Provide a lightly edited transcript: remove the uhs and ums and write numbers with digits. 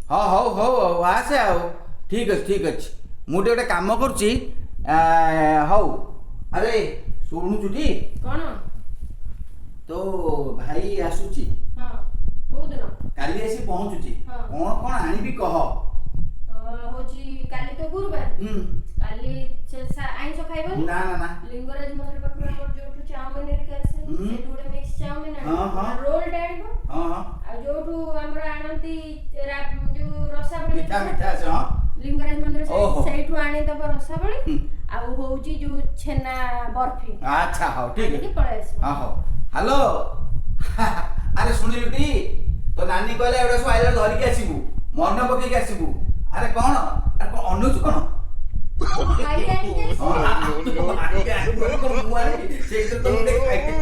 ହଁ, ହଉ ହଉ ହଉ, ଆସେ ଆଉ। ଠିକ୍ ଅଛି, ଠିକ୍ ଅଛି, ମୁଁ ଟିକେ ଗୋଟେ କାମ କରୁଛି। ହଉ। ଆରେ ଶୁଣୁଛୁ ଟି? କଣ? ତୋ ଭାଇ ଆସୁଛି। ହଁ, କୋଉଦିନ? କାଲି ଆସି ପହଞ୍ଚୁଛି। ହଁ। କଣ କଣ ଆଣିବି କହ। ହଉଛି କାଲି ତ ଗୁରୁବାର। କାଲି ସେ ଆଇଁଷ ଖାଇବନି? ନା ନା ନା। ଲିଙ୍ଗରାଜ ମନ୍ଦିର ପାଖରୁ ଆମର ଯୋଉଠୁ ଚାଉମିନ ହେରିକା ଆସେ, ସେଇଠୁ ଗୋଟେ ମିକ୍ସ ଚାଉମିନ ଆଣିବ। ହଁ, ହଁ। ରୋଲ ଟା ଆଣିବ। ହଁ ହଁ ଆଉ ଯୋଉଠୁ ଆମର ଆଣନ୍ତି ଯୋଉ ରସାବଳି। ମିଠା, ମିଠା ଆସେ, ହଁ। ଲିଙ୍ଗରାଜ ମନ୍ଦିର ଓହୋ। ସେଇଠୁ ଆଣିଦବ ରସାବଳି ଆଉ ହଉଛି ଯୋଉ ଛେନା ବର୍ଫି। ଆଚ୍ଛା, ହଉ, ଠିକ୍ ଆଣିକି ଅଛି। ପଳେଇ ଆସିବ। ହଁ, ହଉ। ହ୍ୟାଲୋ, ଆରେ ଶୁଣିଲୁ ଟି? ତୋ ନାନୀ କହିଲା ଏଗୁଡ଼ା ସବୁ ଆଇଲା ଧରିକି ଆସିବୁ, ମନେ ପକେଇକି ଆସିବୁ। ଆରେ କଣ, ଆରେ କଣ ଅନଉଛୁ କଣ? ଭାଇ ଆଣିକି ଆସିବ। ହଁ, ତୋ ଭାଇ ଆଣିବ କଣ, ମୁଁ ଆଣିବି? ସେଇଥିରେ ତ ମୁଁ ଟିକେ ଖାଇବି।